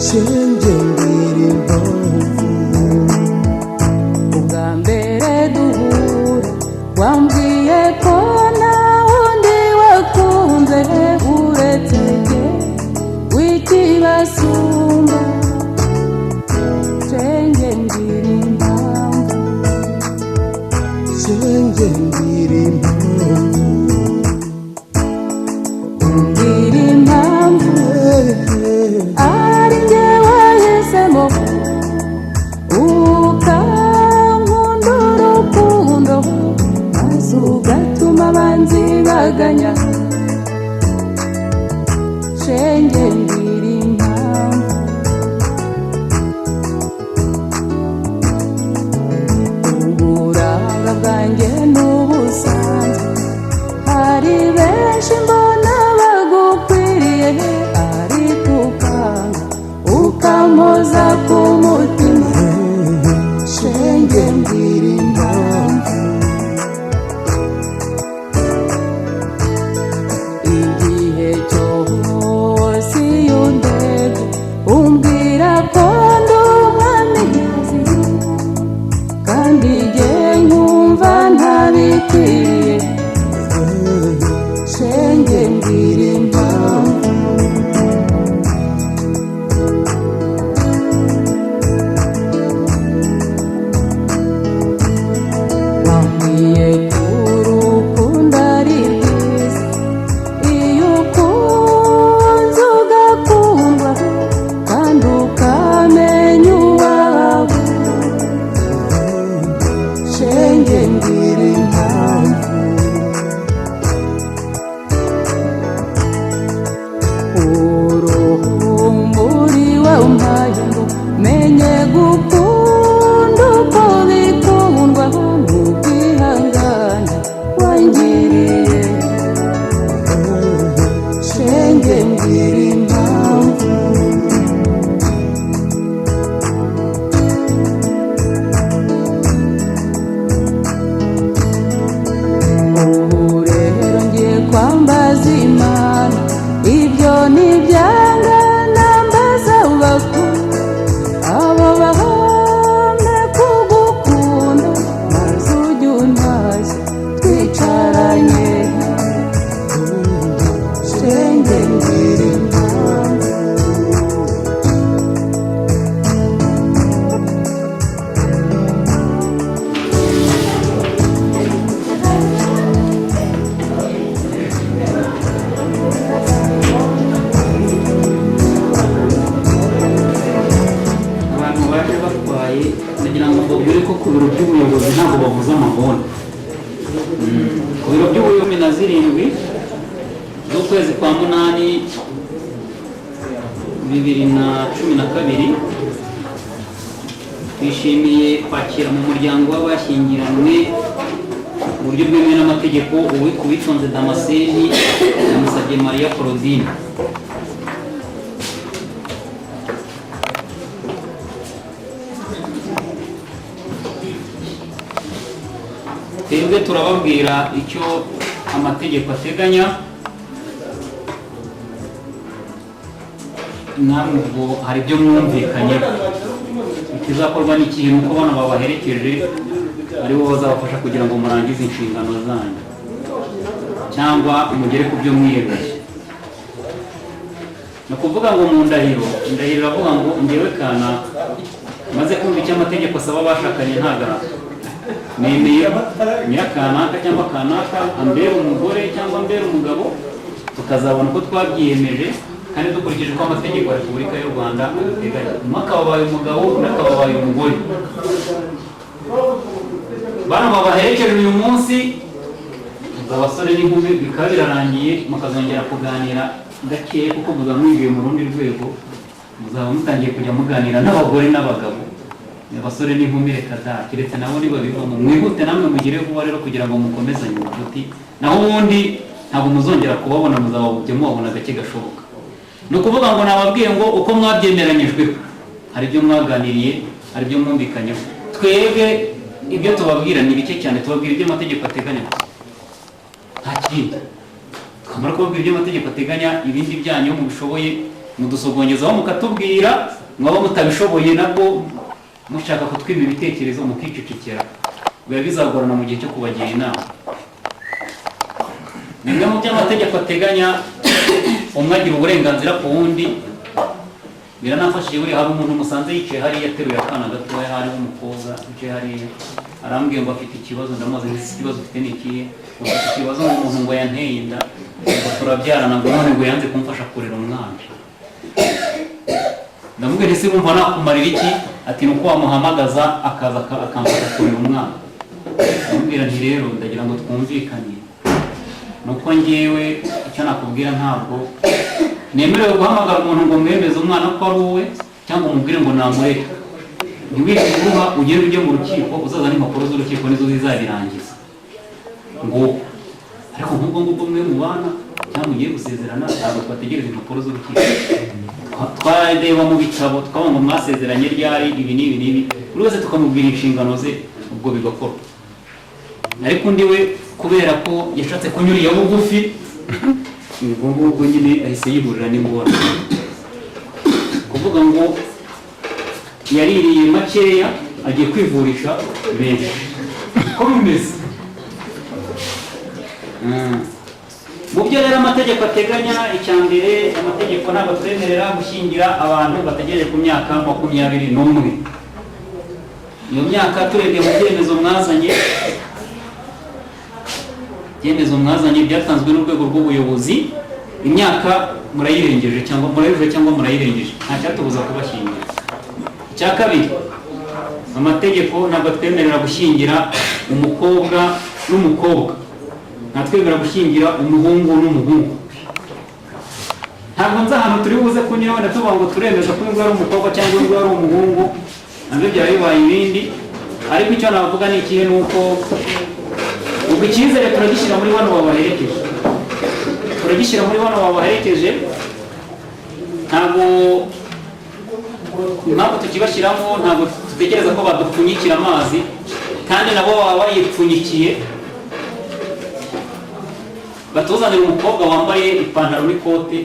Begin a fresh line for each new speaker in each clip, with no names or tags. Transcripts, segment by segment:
Shenge mbwira impamvu.
Ubwa mbere duhura wambwiye ko nta wundi wakunze uretse jye w'ikibasumba. Shenge mbwira impamvu.
Shenge mbwira impamvu.
Mbwira impamvu ari njye wahisemo, ukankunda urukundo maze ugatuma abanzi baganya. Shenge mbwira impamvu. Uburanga bwanjye n'ubusanzwe, hari benshi mbona bagukwiriye, ariko ukanga ukampoza ku mutima.
Shenge mbwira impamvu.
Igihe cyose iyo undebye umbwira ko ndi umwamikazi, kandi jye nkumva ntabikwiye. Shenge mbwira impamvu. Wambwiye ko urukundo ari rwiza, iyo ukunze ugakundwa kandi ukamenya uwawe.
Shenge mbwira impamvu.
Uruhumburi wampaye ngo menye gukunda uko bikundwa, n'ubwihangane wangiriye.
Shenge mbwira impamvu.
Ubu rero ngiye kwambaza Imana, ibyo ntibyanga nambaza bakuru, abo bahame kugukunda, maze ujye untashya twicaranye.
Shenge mbwira impamvu.
Abantu baje batwaye, ndagira ngo mbabwire ko ku biro by'ubuyobozi ntabwo bavuza amahoni. Ku biro by'ubuyobozi, 17 z'ukwezi kwa 8 2012, twishimiye kwakira mu muryango w'abashyingiranywe mu buryo bwemewe n'amategeko Uwitonze Damascene na Musabye Mariya Claudine. Twebwe turababwira icyo amategeko ateganya, namwe ubwo hari ibyo mwumvikanye. Ikizakorwa ni ikihe? Nuko bano babaherekeje aribo bazabafasha kugira ngo murangize inshingano zanyu cyangwa mugere ku byo mwiyemeje. Ni ukuvuga ngo mu ndahiro, indahiro iravuga ngo: "Ngewe kanaka, maze kumva icyo amategeko asaba abashakanye nta gahato, nemeye nyirakanaka cyangwa kanaka ambera umugore cyangwa ambera umugabo, tukazabona uko twabyiyemeje kandi dukurikije uko amategeko ya Repubulika y'u Rwanda abiteganya." Umwe akaba abaye umugabo, undi akaba abaye umugore. Bano babaherekeje uyu munsi, ubwo abasore n'inkumi bikaba birarangiye, mukazongera kuganira gakeya kuko muzaba mwinjiye mu rundi rwego, muzaba mutangiye kujya muganira n'abagore n'abagabo. Abasore n'inkumi reka da, keretse nabo nibabivamo. Mwihute namwe mugire vuba rero kugira ngo mukomezanye ubucuti, naho ubundi ntabwo muzongera kubabona, muzaba mubona gake gashoboka. Ni ukuvuga ngo nababwiye ngo uko mwabyemeranyijweho, hari ibyo mwaganiriye, hari ibyo mwumvikanyeho. Twebwe ibyo tubabwira ni bike cyane, tubabwira ibyo amategeko ateganya gusa, nta kindi. Twamara kubabwira ibyo amategeko ateganya, ibindi byanyu mubishoboye. Mudusogongezaho mukatubwira, mwaba mutabishoboye nabwo mushaka kutwima ibitekerezo mukicecekera, biba bizagorana mu gihe cyo kubagira inama. Bimwe mu byo amategeko ateganya, umwe agira uburenganzira ku wundi. Biranafashije, buriya hari umuntu musanze yicaye hariya ateruye akana gatoya, hariho umukobwa wicaye hariya, arambwiye ngo afite ikibazo. Ndamubaza nti: "Ikibazo ufite ni ikihe?" Ngo afite ikibazo, ngo umuntu ngo yanteye inda, ngo turabyarana, ngo none ngo yanze kumfasha kurera umwana. Ndamubwira nti: "Se wumva nakumarira iki?" Ati: "Ni uko wamuhamagaza akaza akamfasha kurera umwana." Ndamubwira nti: "Rero ndagira ngo twumvikane, ni uko ngewe icyo nakubwira, ntabwo nemerewe guhamagara umuntu ngo mwemeze umwana ko ari uwe cyangwa umubwire ngo namureke. Ntiwikuruha, ugende ujye mu rukiko, uzazana impapuro z'urukiko, nizo zizabirangiza." Ngo ariko nk'ubwo ngubwo mwe mubana cyangwa mugiye gusezerana, ntabwo twategereza impapuro z'urukiko. Twareba mu bitabo, twabona ngo mwasezeranye ryari, ibi n'ibi n'ibi, buri wese tukamubwira inshingano ze, ubwo bigakorwa. Ariko undi we, kubera ko yashatse kunyura iyo bugufi, ubwo ngubwo nyine ahise yihurira n'ingorane, kuvuga ngo yaririye makeya agiye kwivurisha menshi, ko bimeze. Mu byo rero amategeko ateganya, icya mbere, amategeko ntabwo atwemerera gushyingira abantu bategereje ku myaka 21. Iyo myaka, turebye mu byemezo mwazanye, ibyemezo mwazanye byatanzwe n'urwego rw'ubuyobozi, imyaka murayirengeje cyangwa murayujuje cyangwa murayirengeje, nta cyatubuza kubashyingira. Icya kabiri, amategeko ntabwo atwemerera gushyingira umukobwa n'umukobwa, ntatwemerera gushyingira umuhungu n'umuhungu. Ntabwo nzi ahantu turi buze kunyura wenda tuvuga ngo turemeza ko uyu nguyu ari umukobwa cyangwa uyu nguyu ari umuhungu, nabyo byaba bibaye ibindi. Ariko icyo navuga ni ikihe? Ni uko ubwo icyizere turagishyira muri bano babaherekeje, turagishyira muri bano babaherekeje. Ntabwo, impamvu tukibashyiramo, ntabwo dutekereza ko badupfunyikira amazi, kandi nabo baba bayipfunyikiye. Batuzanira umukobwa wambaye ipantaro n'ikote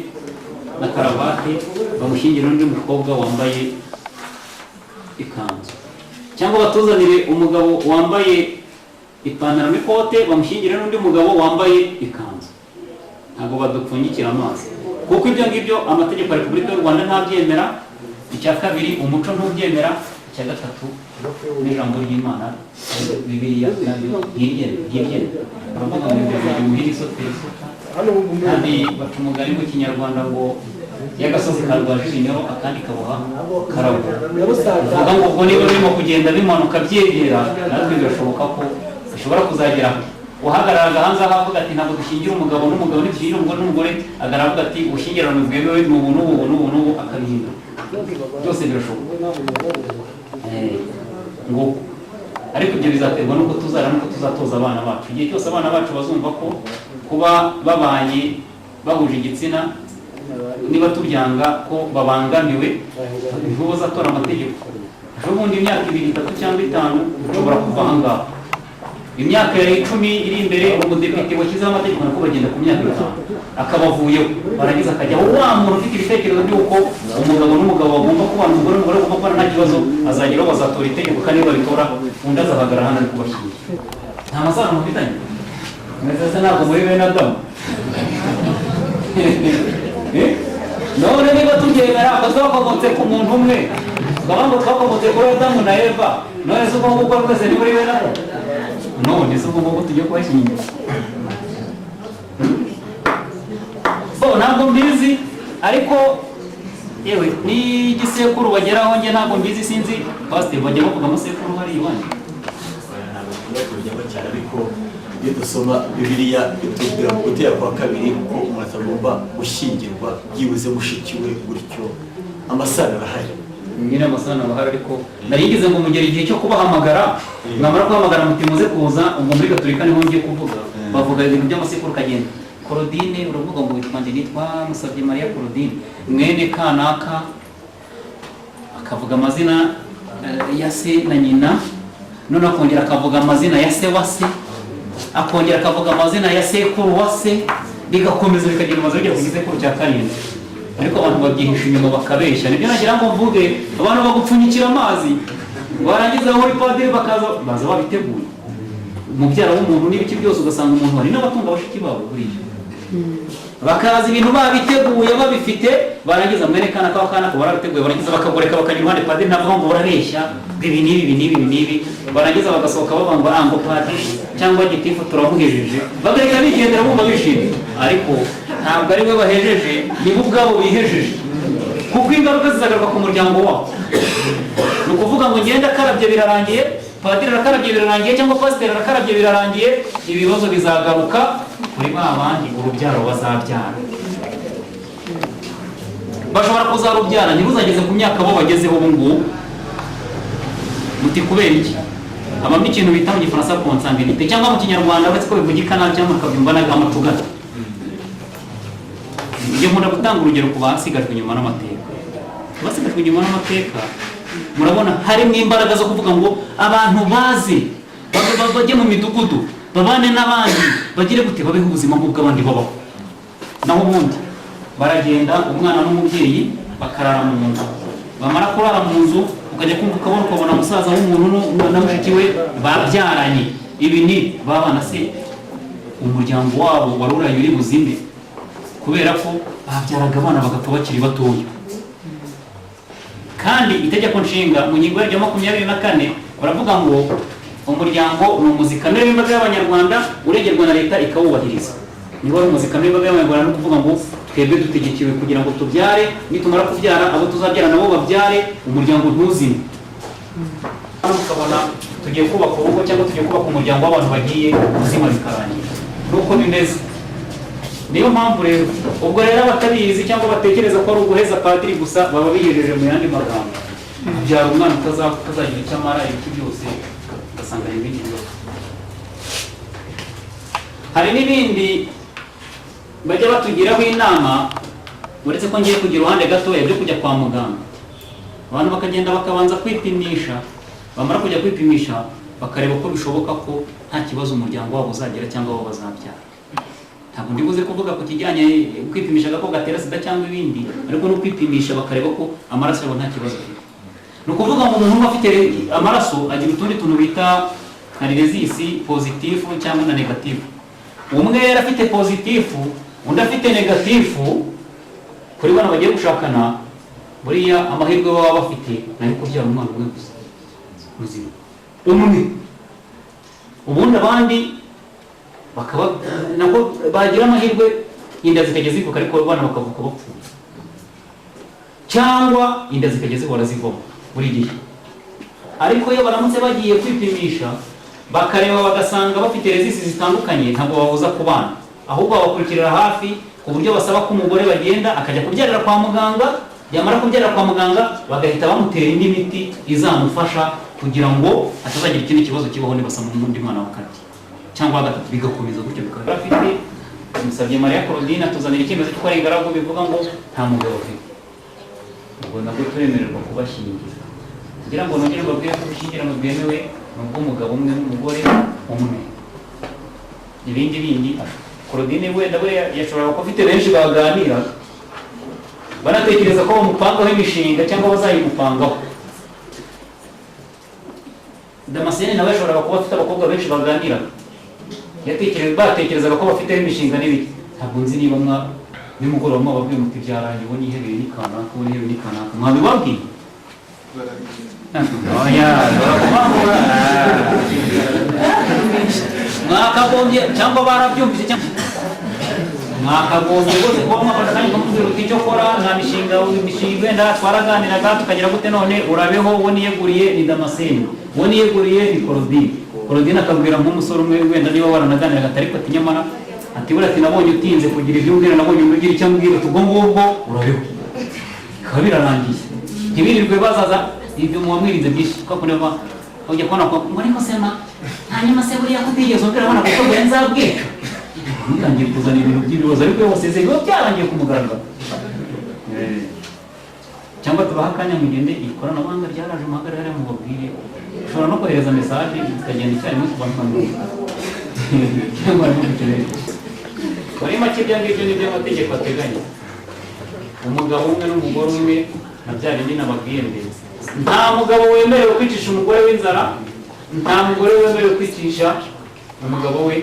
na karavate, bamushyingire undi mukobwa wambaye ikanzu, cyangwa batuzanire umugabo wambaye ipantaro n'ikote, bamushyingire n'undi mugabo wambaye ikanzu. Ntabwo badupfunyikira amazi, kuko ibyo ngibyo amategeko ya Repubulika y'u Rwanda ntabyemera. Icya kabiri, umuco ntubyemera. Icya gatatu, n'ijambo ry'Imana, Bibiliya, nayo ntiryemera. Baravuga ngo imbere imuhira isotera isuka, kandi baca umugani mu Kinyarwanda ngo iyo agasozi karwaje ibinyoro, akandi kaboha karagwa. Uvuga ngo ubwo niba birimo kugenda bimanuka byegera, natwe birashoboka ko bishobora kuzagera aho uhagararaga hanze aho avuga ati: "Ntabwo dushyingira umugabo n'umugabo, ntidushyingira umugore n'umugore." Agaragara avuga ati: "Ubushyingiranwe bwemewe ni ubu n'ubu n'ubu n'ubu," akabihindura. Byose birashoboka. Ngo ariko ibyo bizaterwa n'uko tuzara n'uko tuzatoza abana bacu. Igihe cyose abana bacu bazumva ko kuba babanye bahuje igitsina, niba tubyanga, ko babangamiwe, nibo bazatora amategeko. Ejo bundi, imyaka 2, 3 cyangwa 5, ushobora kuva aha ngaha, imyaka ya 10 iri imbere, umudepite washyizeho amategeko nako bagenda ku myaka 5, akabavuyeho, barangiza akajyaho wa muntu ufite ibitekerezo by'uko umugabo n'umugabo bagomba kubana, umugore n'umugore bagomba kubana nta kibazo, azageraho bazatora itegeko, kandi iyo babitora undi azahagarara hano ari kubashyingira. Nta masano mufitanye mwese se? Ntabwo muri bene Adamu? Eh? None niba tubyemera ko twakomotse ku muntu umwe, tukavuga ngo twakomotse kuri Adamu na Eva, none se ubwo ngubwo twese ni muri bene Adamu? None se ubwo ngubwo tujye kubashyingira? Bo ntabwo mbizi, ariko yewe n'igisekuru bageraho njye ntabwo mbizi, sinzi. Pasiteri, bajya bavuga amasekuru hariya iwanyu?
Ntabwo dukunda kubijyamo cyane, ariko iyo dusoma Bibiliya itubwira mu Gutera kwa Kabiri ko umuntu atagomba gushyingirwa byibuze mushiki we gutyo. Amasano arahari.
Nyine amasano aba ahari, ariko narigeze ngo mugere igihe cyo kubahamagara, mwamara kubahamagara muti muze kuza. Ubwo muri Gatolika niho ngiye kuvuga, bavuga ibintu by'amasekuru, ukagenda Korodine, uravuga ngo witwa nde? Nitwa Musabye Mariya Korodine, mwene kanaka, akavuga amazina ya se na nyina, none akongera akavuga amazina ya se wa se, akongera akavuga amazina ya sekuru wa se, bigakomeza bikagenda, maze bigera ku gisekuru cya karindwi. Ariko abantu babyihisha inyuma bakabeshya. Nibyo nagira ngo mvuge, abantu bagupfunyikira amazi, barangiza aho uri padiri bakaza baza babiteguye, umubyara w'umuntu n'ibiki byose, ugasanga umuntu hari n'abatunga bashiki babo buriya, bakaza ibintu babiteguye babifite, barangiza mwene kana kwa kana ko barabiteguye, barangiza bakagoreka bakajya iruhande. Padiri ntavuga ngo urabeshya, ibi n'ibi, ibi n'ibi, ibi n'ibi. Barangiza bagasohoka bavuga ngo ah, ngo padiri cyangwa gitifu turamuhejeje, bagahita bigendera bumva bishimye. Ariko ntabwo ari we bahejeje, ni bo ubwabo bihejeje, kuko ingaruka zizagaruka ku muryango wabo. Ni ukuvuga ngo ngende akarabye birarangiye, padiri arakarabye birarangiye, cyangwa pasiteri arakarabye birarangiye, ibibazo bizagaruka kuri ba bandi. Urubyaro bazabyara bashobora kuzarubyara ntibuzageze ku myaka bo bagezeho ubu ngubu. Muti kubera iki? Habamo ikintu bita mu Gifaransa consanguinité, cyangwa mu Kinyarwanda, uretse ko bivugika nabi cyangwa mukabyumva nabi, amatugana. Njye nkunda gutanga urugero ku basigajwe inyuma n'amateka. Abasigajwe inyuma n'amateka, murabona harimo imbaraga zo kuvuga ngo abantu baze bajye mu midugudu, babane n'abandi, bagire gute, babeho ubuzima nk'ubw'abandi babaho. Naho ubundi baragenda umwana n'umubyeyi bakarara mu nzu, bamara kurara mu nzu ukajya kumva ukabona musaza w'umuntu na mushiki we babyaranye. Ibi ni babana se, umuryango wabo wari uraye uri buzime, kubera ko babyaraga abana bagapfa bakiri batoya. Kandi itegeko nshinga mu ngingo yaryo 24 baravuga ngo umuryango ni umuzi kamere w'imbaga y'Abanyarwanda, uregerwa na leta ikawubahiriza. Niba ari umuzi kamere w'imbaga y'Abanyarwanda, ni ukuvuga ngo twebwe dutegekewe kugira ngo tubyare, nitumara kubyara abo tuzabyara nabo babyare, umuryango ntuzime. Hano ukabona tugiye kubaka urugo cyangwa tugiye kubaka umuryango w'abantu bagiye kuzima, bikarangira nuko bimeze. Niyo mpamvu rero, ubwo rero abatabizi cyangwa batekereza ko ari uguheza padiri gusa, baba bihejeje. Mu yandi magambo, kubyara umwana utazagira icyo amara, ibiki byose, ugasanga hari ibindi bibazo. Hari n'ibindi bajya batugiraho inama, uretse ko ngiye kugira uruhande gatoya, byo kujya kwa muganga, abantu bakagenda bakabanza kwipimisha, bamara kujya kwipimisha bakareba ko bishoboka ko nta kibazo umuryango wabo uzagira cyangwa bo bazabyara. Ntabwo ndi buze kuvuga ku kijyanye kwipimisha agakoko gatera sida cyangwa ibindi, ariko no kwipimisha bakareba ko amaraso yabo nta kibazo afite. Ni ukuvuga ngo umuntu uba afite amaraso agira utundi tuntu bita nka rhésus positif cyangwa na négatif. Umwe yari afite positif, undi afite négatif, kuri bano bagiye gushakana, buriya amahirwe baba bafite ni ayo kubyara umwana umwe gusa muzima, umwe. Ubundi abandi bakaba nabwo bagira amahirwe, inda zikajya zivuka, ariko abana bakavuka bapfuye, cyangwa inda zikajya zihora zivamo buri gihe. Ariko iyo baramutse bagiye kwipimisha bakareba bagasanga bafite rhésus zitandukanye, ntabwo babuza kubana, ahubwo babakurikirira hafi, ku buryo basaba ko umugore bagenda akajya kubyarira kwa muganga, yamara kubyarira kwa muganga bagahita bamutera indi miti izamufasha kugira ngo atazagira ikindi kibazo kibaho nibasama undi mwana wa kabiri cyangwa wa gatatu, bigakomeza gutyo. Bikaba afite musabye Mariya Claudine atuzanira icyemezo cy'uko ari ingaragu, bivuga ngo nta mugabo afite. Ubwo nabwo turemererwa kubashyingira. Kugira ngo nongere mbabwire ko ubushyingiranwa bwemewe ni ubw'umugabo umwe n'umugore umwe. Ibindi bindi, Claudine wenda buriya yashoboraga kuba afite benshi baganira, banatekereza ko bamupangaho imishinga cyangwa bazayimupangaho. Damascene nawe yashoboraga kuba afite abakobwa benshi baganira, batekerezaga ko bafiteho imishinga n'ibiki. Ntabwo nzi niba mwa nimugoroba mwababwiye muti byarangiye, uwo nihebeye ni kanaka, uwo nihebeye ni kanaka. Mwabibabwiye? Oya, barakuvangura. Mwakagombye, cyangwa barabyumvise, cyangwa mwakagombye rwose kuba mwafasha kandi mukamubwira uti icyo kora nta mishinga, imishinga wenda twaraganiraga tukagira gute, none urabeho, uwo niyeguriye ni Damascene, uwo niyeguriye ni Claudine. Claudine akabwira nk'umusore umwe wenda niba waranaganiraga ati ariko ati nyamara ati buriya ati nabonye utinze kugira ibyo umbwira, nabonye undi ugira icyo ambwira, ati ubwo ngubwo urabeho, bikaba birarangiye, ntibirirwe bazaza. Ibyo muba mwirinze byinshi, kuko kureba ujya kubona ko ngo ariko se ma hanyuma se buriya ko utigeze umbwira abana kuko ngo nzabwica, mutangiye kuzana ibintu by'ibibazo. Ariko iyo wasezeye biba byarangiye ku mugaragaro. Cyangwa tubaha akanya mugende, ikoranabuhanga ryaraje, muhagarare hariya mubabwire. Ushobora no kohereza message zikagenda icyarimwe ku bantu bamwe cyangwa barimo gukenera. Muri make, ibyo ngibyo ni byo amategeko ateganya. Umugabo umwe n'umugore umwe na bya bindi nababwiye mbere. Nta mugabo wemerewe kwicisha umugore w'inzara, nta mugore wemerewe kwicisha umugabo we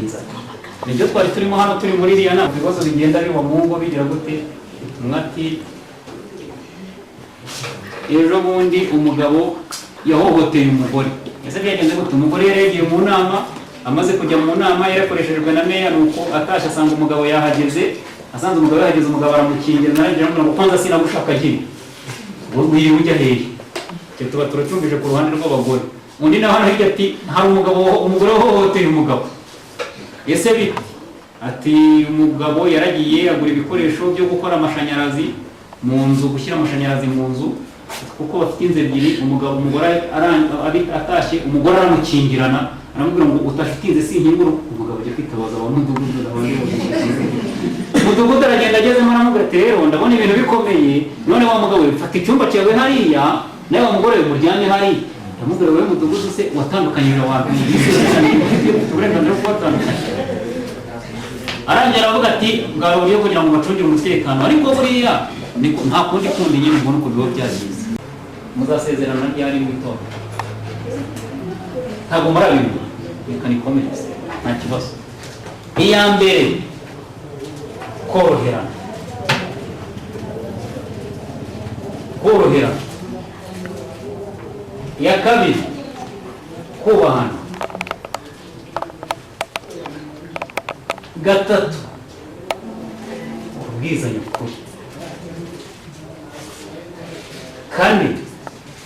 inzara. Nibyo twari turimo hano, turi muri iriya nama. Ibibazo bigenda biba mu ngo bigira gute? Umwe ati ejo bundi umugabo yahohoteye umugore. Ese byagenze gute? Umugore yari yagiye mu nama, amaze kujya mu nama yarakoreshejwe na meya, nuko atashye asanga umugabo yahageze. Asanze umugabo yahageze, umugabo aramukingira, narangira aramubwira ngo kwanza sinagushaka agiye wiriwe ujya hehe? Icyo tuba turacyumvise ku ruhande rw'abagore. Undi nawe hano hirya ati hari umugabo, umugore wahohoteye umugabo. Ese bite? Ati umugabo yaragiye agura ibikoresho byo gukora amashanyarazi mu nzu, gushyira amashanyarazi mu nzu, kuko bafite inzu ebyiri. Umugabo umugore atashye, umugore aramukingirana, aramubwira ngo utashye utinze sinkingura. Umugabo ajya kwitabaza aba mudugudu, mudugudu aragenda agezemo aramubwira ati rero ndabona ibintu bikomeye, none wa mugabo we fata icyumba cyawe hariya, nawe wa mugore we muryame hariya. Ndamubwira wowe mudugudu se watandukanyije abantu, ufite uburenganzira bwo kubatandukanya? Arangira aravuga ati bwari uburyo kugira ngo bacungire umutekano, ariko buriya nta kundi kundi nyine ubona uko biba byagize. Muzasezerana ryari mu itora? Ntabwo murabibona, reka nikomereze, nta kibazo. Iya mbere, koroherana. Koroherana. Iya kabiri, kubahana. Gatatu, kubwizanya ukuri. Kane,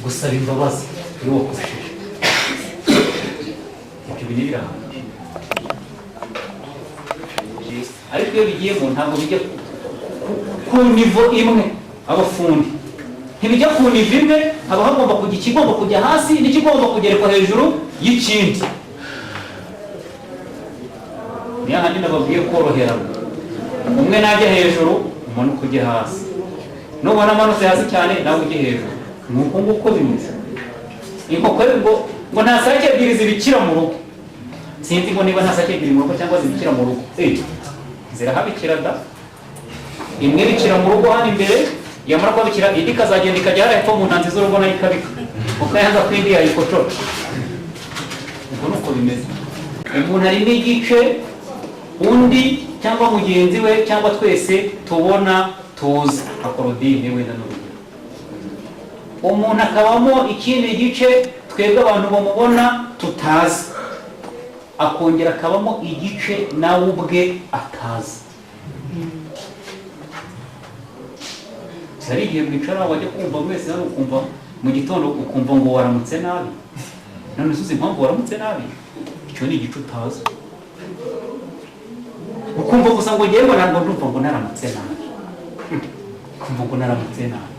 gusaba imbabazi iyo wakosheje. Ibyo bintu birahagije, ariko iyo bigiyemo ntabwo bijya ku niveau imwe. Abafundi ntibijya ku niveau imwe, haba hagomba kujya ikigomba kujya hasi n'ikigomba kugerekwa hejuru y'ikindi. Niyo handi nababwiye koroherana, umwe najya hejuru umanuka ujye hasi, nubona amanutse hasi cyane nawe ujye hejuru. Ni uko nguko bimeze. Inkoko ngo nta sake ebyiri zibikira mu rugo. Sinzi ngo niba nta sake ebyiri mu rugo cyangwa zibikira mu rugo. Zirahabikira da. Imwe ibikira mu rugo hano imbere, yamara kuhabikira indi ikazagenda ikajya hariya hepfo mu ntanzi z'urugo nayo ikabika, kuko yanga ko indi yayikocora. Ubwo ni uko bimeze. Umuntu arimo igice undi cyangwa mugenzi we cyangwa twese tubona tuzi akorodine wenda n'urugero, umuntu akabamo ikindi gice twebwe abantu bamubona tutazi, akongera akabamo igice nawe ubwe atazi. Hari igihe mwicara wajya kumva mwese hano, ukumva mu gitondo ukumva ngo waramutse nabi, none uzi impamvu waramutse nabi? Icyo ni igice utazi. Ukumva gusa ngo ngewe ntabwo ndumva ngo naramutse nabi, ukumva ngo naramutse nabi.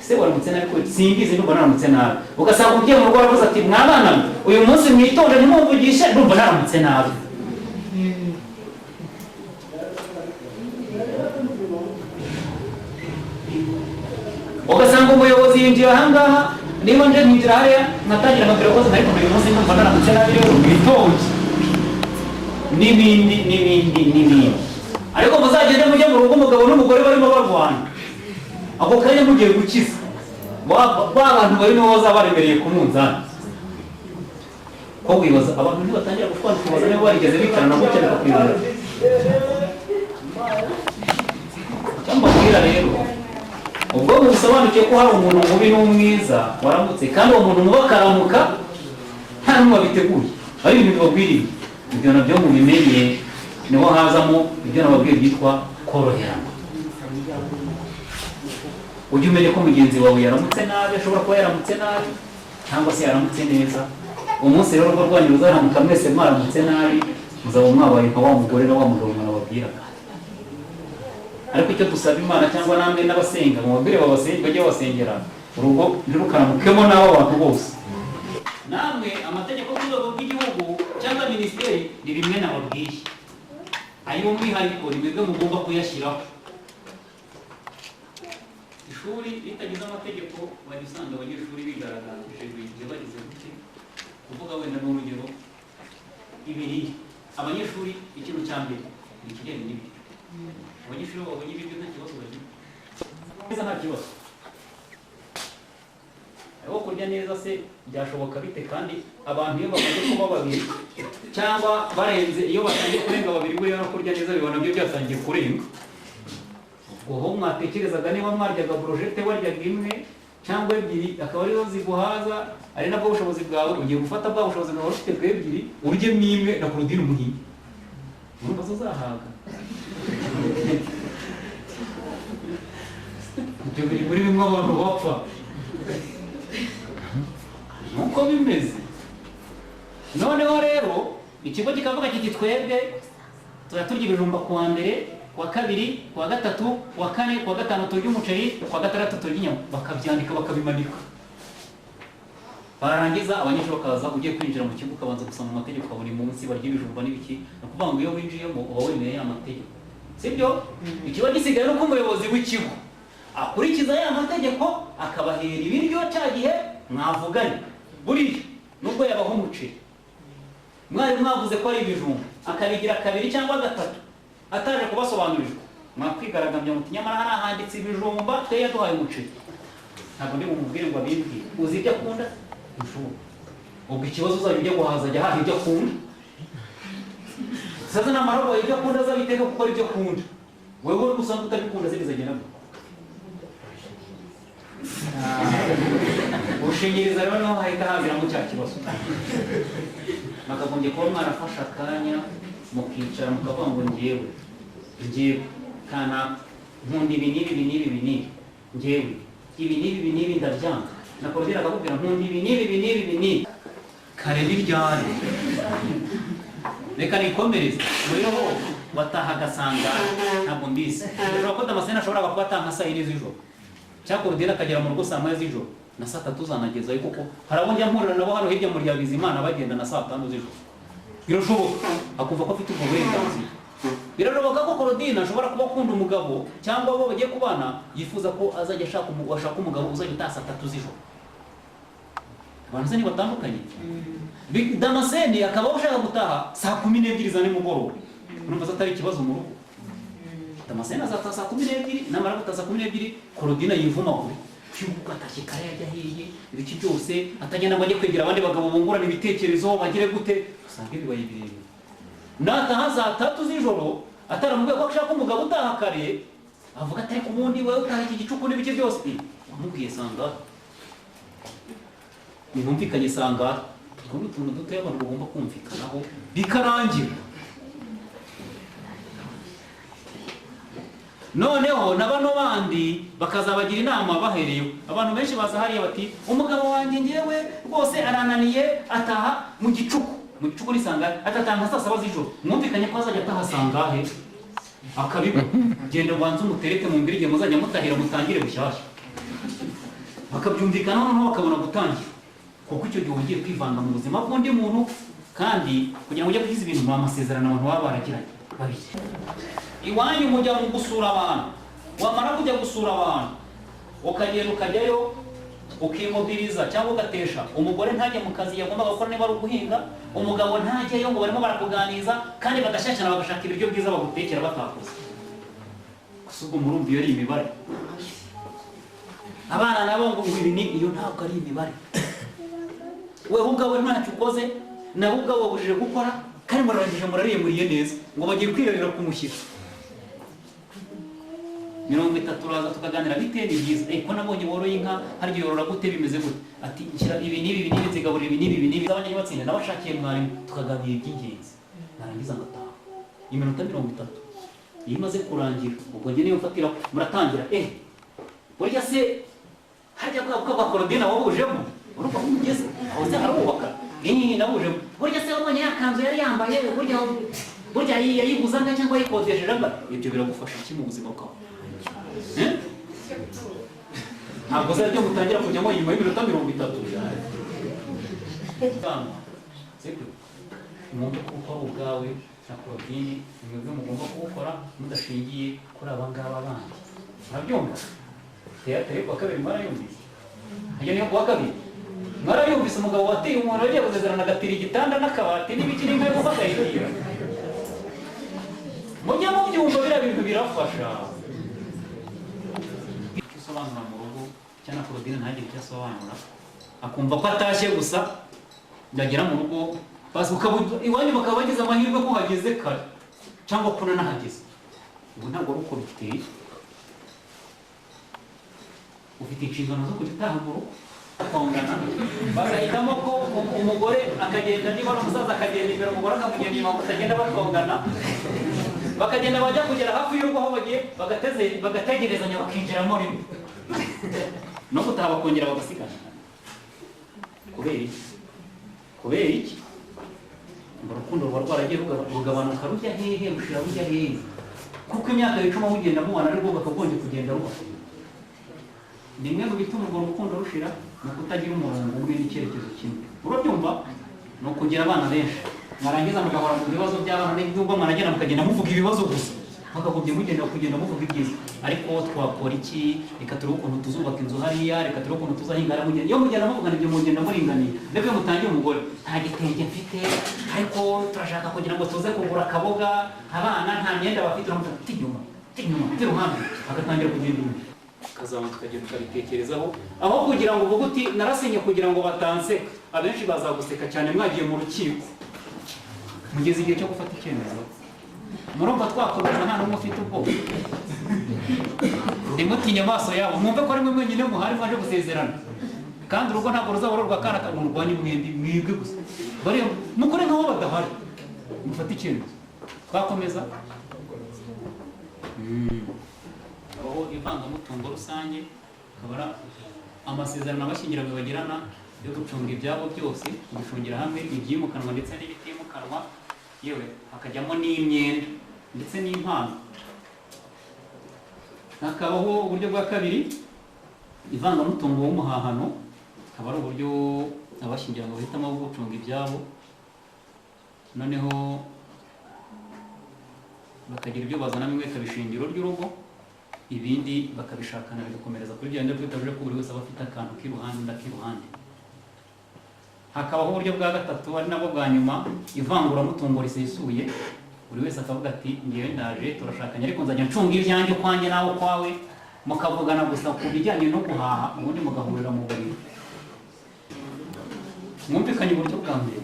Ese waramutse nabi ko simbizi, ndumva naramutse nabi. Ugasanga ugiye mu rugo waravuze ati mwabana uyu munsi mwitonde ntimumvugishe, ndumva naramutse nabi. Ugasanga umuyobozi yinjira ahangaha, niba nje nkinjira hariya nkatangira nkabwira ko ariko uyu munsi ndumva naramutse nabi, rero mwitonde, n'ibindi n'ibindi n'ibindi. Ariko muzagende mujye mu rugo umugabo n'umugore barimo barwana, ako kanya mugiye gukiza ba bantu barimo bazaba baremereye ku munzani. Ko wibaza abantu ntibatangira gushwana, ukibaza niba barigeze bicarana gutya bikakwibera. Icyo mbabwira rero, ubwo musobanukiwe ko hari umuntu mubi n'umwiza waramutse, kandi uwo muntu mubi akaramuka nta n'umwe wabiteguye, ari ibintu bibagwiriye, ibyo nabyo mubimenye, niho hazamo ibyo nababwiye byitwa koroherana. Ujye umenya ko mugenzi wawe yaramutse nabi, ashobora kuba yaramutse nabi cyangwa se yaramutse neza. Umunsi rero urugo rwanyu ruzaramuka mwese mwaramutse nabi, muzaba mwabaye nka wa mugore na wa mugabo mwanababwiraga. Ariko icyo dusaba Imana cyangwa namwe n'abasenga, mubabwire babasenge, bajye babasengera urugo ntirukaramukemo n'abo bantu bose. Namwe amategeko ku rwego rw'igihugu cyangwa minisiteri ni bimwe nababwiye, ay'umwihariko ni mwebwe mugomba kuyashyiraho. Ishuri ritagize amategeko wajya usanga abanyeshuri bigaragambije buri gihe bagize gute. Kuvuga wenda n'urugero ibiriye abanyeshuri, ikintu cya mbere ni ikijyanye n'ibiryo. Abanyeshuri babonye ibiryo nta kibazo bagira. Neza nta kibazo. Ariko kurya neza se byashoboka bite kandi abantu iyo bamaze kuba babiri cyangwa barenze, iyo batangiye kurenga babiri buriya no kurya neza bibona byo byatangiye kurenga. Ubwo ho mwatekerezaga niba mwaryaga brochette waryaga imwe cyangwa ebyiri akaba arizo ziguhaza, ari nabwo bushobozi bwawe, ugiye gufata bwa bushobozi bwawe ufite bw'ebyiri uryemo imwe na Claudine umuhinyi, urumva zo uzahaga. Ibyo biri muri bimwe abantu bapfa nuko bimeze. Noneho rero ikigo kikavuga kiti twebwe tuzajya turya ibijumba kuwa mbere, kuwa kabiri, kuwa gatatu, kuwa kane, kuwa gatanu turya umuceri, kuwa gatandatu turya inyama, bakabyandika bakabimanika. Barangiza abanyeshuri bakaza, ugiye kwinjira mu kigo ukabanza gusoma amategeko buri munsi barya ibijumba n'ibiki. Ni ukuvuga ngo iyo winjiyemo uba wemeye ya mategeko, sibyo? Ikiba gisigaye nuko umuyobozi w'ikigo akurikiza ya mategeko akabahera ibiryo cya gihe mwavuganye. Buriya nubwo yabaho umuceri mwari mwavuze ko ari ibijumba akabigira kabiri cyangwa gatatu ataje kubasobanurirwa, mwakwigaragambya muti nyamara hariya handitse ibijumba twe yaduhaye umuceri. Ntabwo ndi bumubwire ngo abimbwire, uzi ibyo akunda ntushoboka. Ubwo ikibazo uzajya ujya guhaza ajya ahaha ibyo akunda. Sasa namara guhaha ibyo akunda azabiteka kuko ari ibyo akunda, wewe usanga utabikunda se bizagenda gute? Gushingiriza rero niho hahita haziramo cya kibazo. Bakagombye kuba mwarafashe akanya mukicara mukavuga ngo njyewe njyewe kana nkunda ibi n'ibi ibi n'ibi ibi n'ibi, njyewe ibi n'ibi ibi n'ibi ndabyanga. Na Claudine akakubwira nkunda ibi n'ibi ibi n'ibi ibi n'ibi. Kare n'iryari reka nikomereze. Muriho watahaga sanga ntabwo mbizi, ushobora ko Damascene ashoboraga kuba ataha nka saa yine z'ijoro cyangwa Claudine akagera mu rugo saa moya z'ijoro na saa tatu zanagezayo, kuko hari abo njya mpurira nabo hano hirya muri Bizimana bagenda na saa tanu z'ijoro. Birashoboka akumva ko afite ubwo burenganzira. Birashoboka ko Claudine ashobora kuba akunda umugabo cyangwa abo bagiye kubana yifuza ko azajya ashaka umugabo uzajya utaha saa tatu z'ijoro. Abantu se ntibatandukanye. Damascene akaba ashaka gutaha saa 12 za nimugoroba, urumva atari ikibazo mu rugo. Damascene azataha saa 12, namara gutaha saa 12 Claudine yivuma kure yuko atashye kare yajya ahiye ibiki byose, atagenda ngo ajye kwegera abandi bagabo bungurana ibitekerezo bagire gute, usanga bibaye birebire. Nataha saa tatu z'ijoro ataramubwiye ko ashaka umugabo utaha kare, avuga atari ku wundi wewe utaha iki gicuku n'ibiki byose, wamubwiye sanga nimumvikanye sanga. Utwo ni utuntu dutoya abantu bagomba kumvikanaho bikarangira. Noneho na bano bandi bakazabagira inama bahereyeho. Abantu benshi baza hariya bati umugabo wanjye ngewe rwose arananiye ataha mu gicuku, mu gicuku ni sangahe, atataha nka saa saba z'ijoro. Mwumvikanye ko azajya ataha sangahe akabibona. Genda ubanze umuterete mu mbiri igihe muzajya mutahira mutangire bushyashya. Bakabyumvikana noneho bakabona gutangira, kuko icyo gihe ugiye kwivanga mu buzima bw'undi muntu, kandi kugira ngo ujye gukiza ibintu mu masezerano abantu baba baragiranye babiri. Iwanyu mujya mu gusura abantu, wamara kujya gusura abantu ukagenda ukajyayo ukimobiriza cyangwa ugatesha umugore ntajye mu kazi yagombaga gukora niba ari uguhinga, umugabo ntajyeyo ngo barimo barakuganiza kandi bagashyashyana bagashaka ibiryo byiza bagutekera batakoze. Gusa ubwo murumva iyo ari imibare. Abana nabo ngo ibi ni iyo ntabwo ari imibare. Wewe ubwawe ntacyo ukoze, nawe ubwawe wabujije gukora, kandi murarangije murariye muriye neza ngo bagiye kwirarira ku mushyitsi. 30 uraza tukaganira bite ni byiza, ko nabonye woroye inka harya yorora gute bimeze gute, ati nshyira ibi n'ibi ibi n'ibi nzigaburira ibi n'ibi ibi n'ibi. Abanye batsinda nabashakiye mwarimu tukaganira iby'ingenzi, narangiza ngataha. Iminota 30 iyo imaze kurangira ubwo njye niyo mfatira muratangira burya se harya kwa Claudine wabujemo urumva ko umugeze aho se harubaka nabujemo burya se wabonye ya kanzu yari yambaye burya yayiguze anga cyangwa ayikodesheje anga. Ibyo biragufasha iki mu buzima bwawe? Ntabwo uzajya mutangira kujyamo nyuma y'iminota 30. Sibyo? Mugomba kuwukora ubwawe na Claudine, mwebwe mugomba kuwukora mudashingiye kuri aba ngaba bandi. Murabyumva? Teyatere kuwa kabiri mwarayumvise? Iyo niyo kuwa kabiri mwarayumvise umugabo wateye umuntu wagiye gusezerana agatira igitanda n'akabati n'ibiki n'inka yo gufata yigira. Mujye mubyumva biriya bintu birafasha. asobanura mu rugo, cyangwa Claudine ntagire icyo asobanura, akumva ko atashye gusa, yagera mu rugo basi iwanyu bakaba bagize amahirwe ko uhageze kare cyangwa ko unanahageze. Ubu ntabwo ari uko biteye. Ufite inshingano zo kujya utaha mu rugo bakongana, bagahitamo ko umugore akagenda, niba ari umusaza akagenda imbere, umugore akamugenda inyuma, batagenda batongana, bakagenda bajya kugera hafi y'urugo aho bagiye bagategerezanya bakinjiramo rimwe, no gutaha bakongera bagasigana. Kubera iki? Kubera iki? Ngo urukundo ruba rwaragiye rugabanuka, rujya hehe, rushira rujya hehe? Kuko imyaka yicuma mugenda mubana, ariko bakagombye kugenda ruba. Nimwe mu bituma urwo rukundo rushira ni ukutagira umurongo umwe n'icyerekezo kimwe. Urabyumva? Ni ukugira abana benshi, mwarangiza mugahora mu bibazo by'abana, n'ubwo mwaragenda mukagenda muvuga ibibazo gusa, mukagobye mugenda kugenda muvuga ibyiza. Ariko twakora iki? Reka turebe ukuntu tuzubaka inzu hariya, reka turebe ukuntu tuzahinga hariya. Mugenda iyo mugenda muvugana ibyo, mugenda muringaniye. Reka mutangiye umugore, nta gitenge mfite, ariko turashaka kugira ngo tuze kugura akaboga, abana nta myenda bafite, uramuta inyuma, inyuma, iruhande, agatangira kugenda inyuma. Ukazamuka ukagenda ukabitekerezaho, aho kugira ngo uvuge uti narasinye kugira ngo batanseka. Abenshi bazaguseka cyane mwagiye mu rukiko, mugeze igihe cyo gufata icyemezo. Murumva twakomeza nta n'umwe ufite ubwoba? Ntimutinye amaso yabo, mwumve ko ari mwe mwenyine muhari mwaje gusezerana, kandi urugo ntabwo ruzaba urwa kana murwanye mwembi, mwebwe gusa bariya mukore nk'aho badahari, mufate icyemezo. Twakomeza. Aho ivangamutungo rusange akaba ari amasezerano abashyingiranywe bagirana yo gucunga ibyabo byose, kubicungira hamwe, ibyimukanwa ndetse n'ibitimukanwa, yewe hakajyamo n'imyenda ndetse n'impano. Hakabaho uburyo bwa kabiri, ivangamutungo w'umuhahano, akaba ari uburyo abashyingiranywe bahitamo bwo gucunga ibyabo, noneho bakagira ibyo bazana bimwe bikaba ishingiro ry'urugo, ibindi bakabishakana bigakomereza kuri bya bindi bitabuje ko buri wese aba afite akantu k'iruhande undi ak'iruhande. Hakabaho uburyo bwa gatatu ari nabwo bwa nyuma, ivanguramutungo risesuye, buri wese akavuga ati ngewe ndaje turashakanye, ariko nzajya ncunga ibyanjye ukwanjye nawe ukwawe, mukavugana gusa ku bijyanye no guhaha, ubundi mugahurira mu buriri. Mwumvikanye uburyo bwa mbere.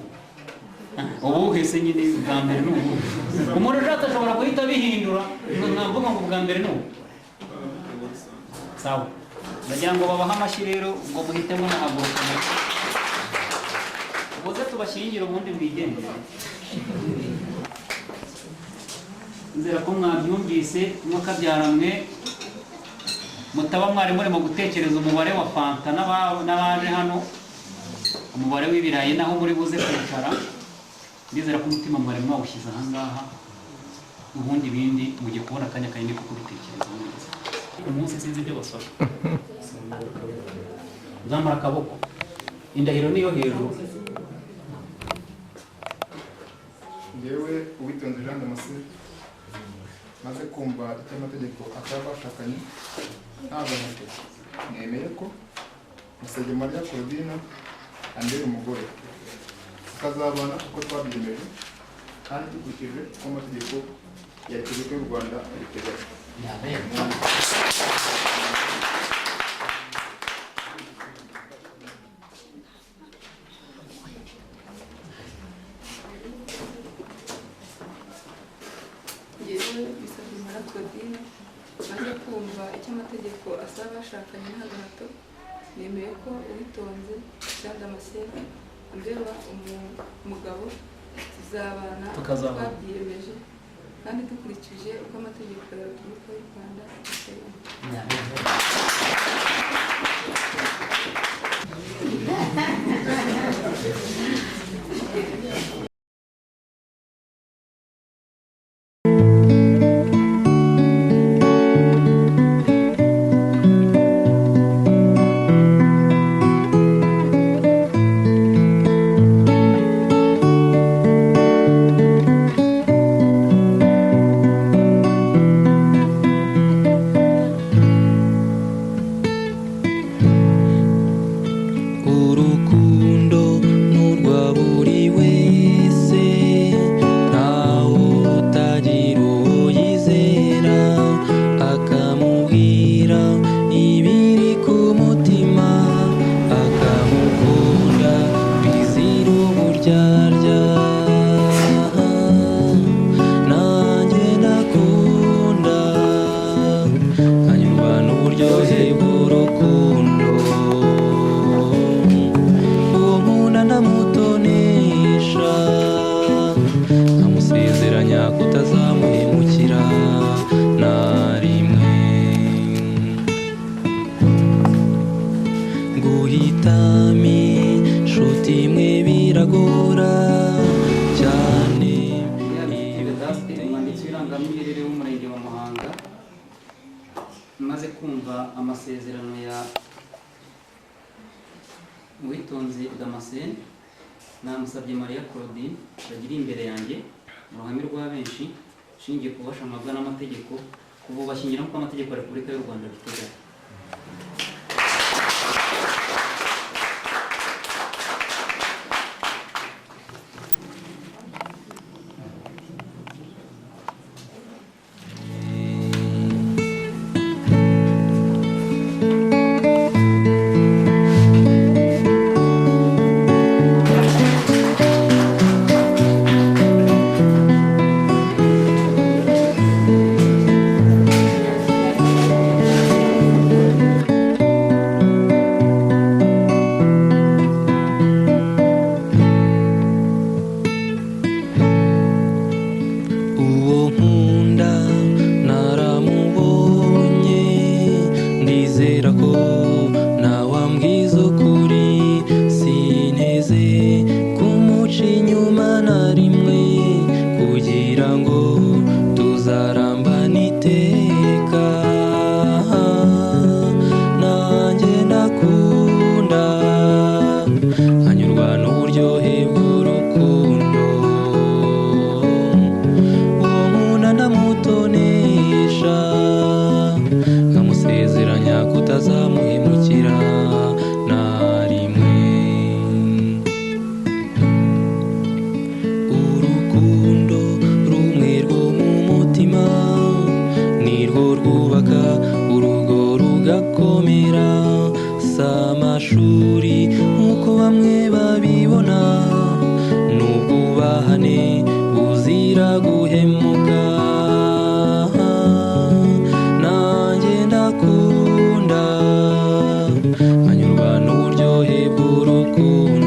Ubu hese nyine bwa mbere ni ubu. Umuntu ushatse ashobora guhita abihindura, mvuga ngo bwa mbere ni ubu. Sawa, ndagira ngo babahe amashyi rero, ngo muhitemo nahaguruka. Muze tubashyingire ubundi mwigendere. Nzera ko mwabyumvise, mwakabyaramwe mutaba mwari murimo gutekereza umubare wa fanta n'abaje hano, umubare w'ibirayi naho muri buze kwicara. Ndizera ko umutima mwari mwawushyize aha ngaha, ubundi bindi mugiye kubona akanya kanini ko kubitekereza neza. Umunsi sinzi ibyo basaba, zamara akaboko, indahiro niyo hejuru.
Ngewe Uwitonze Jean Damascene, maze kumva icyo amategeko asaba abashakanye nta gahato, nemeye ko Musabyemariya Claudine ambera umugore, tukazabana uko twabyiyemeje kandi dukurikije uko amategeko ya Repubulika y'u Rwanda abiteganya.
Ngewe Musabyemariya Claudine, maze kumva icyo amategeko asaba abashakanye nta gahato, nemeye ko Uwitonze Jean Damascene ambera umugabo, tuzabana twabyiyemeje kandi dukurikije uko amategeko ya Repubulika y'u Rwanda abiteganya.
Guhitamo inshuti imwe biragora cyane.
Vedaste, umwanditsi w'irangamimerere w'umurenge wa Muhanga, maze kumva amasezerano ya Uwitonze Damascene namusabye Mariya Claudine bagiri imbere yanjye mu ruhame rwa benshi, nshingiye ku bubasha mpabwa n'amategeko, kububashyingira nk'uko amategeko ya Repubulika y'u Rwanda abiteganya.
Uwo nkunda naramubonye, ndizera ko ntawambwiza ukuri, sinteze kumuca inyuma na rimwe, kugira ngo tuzarambane iteka. Nanjye ndakunda, nkanyurwa n'uburyohe bw'urukundo. Uwo nkunda ndamutonesha, nkamusezeranya kutazamuhemukira na rimwe. Urukundo rumwe rwo mu mutima nirwo rwubaka urugo rugakomera, si amashuri nk'uko bamwe babibona, n'ubwubahane buzira guhemuka. Nanjye ndakunda, nkanyurwa n'uburyohe bw'urukundo.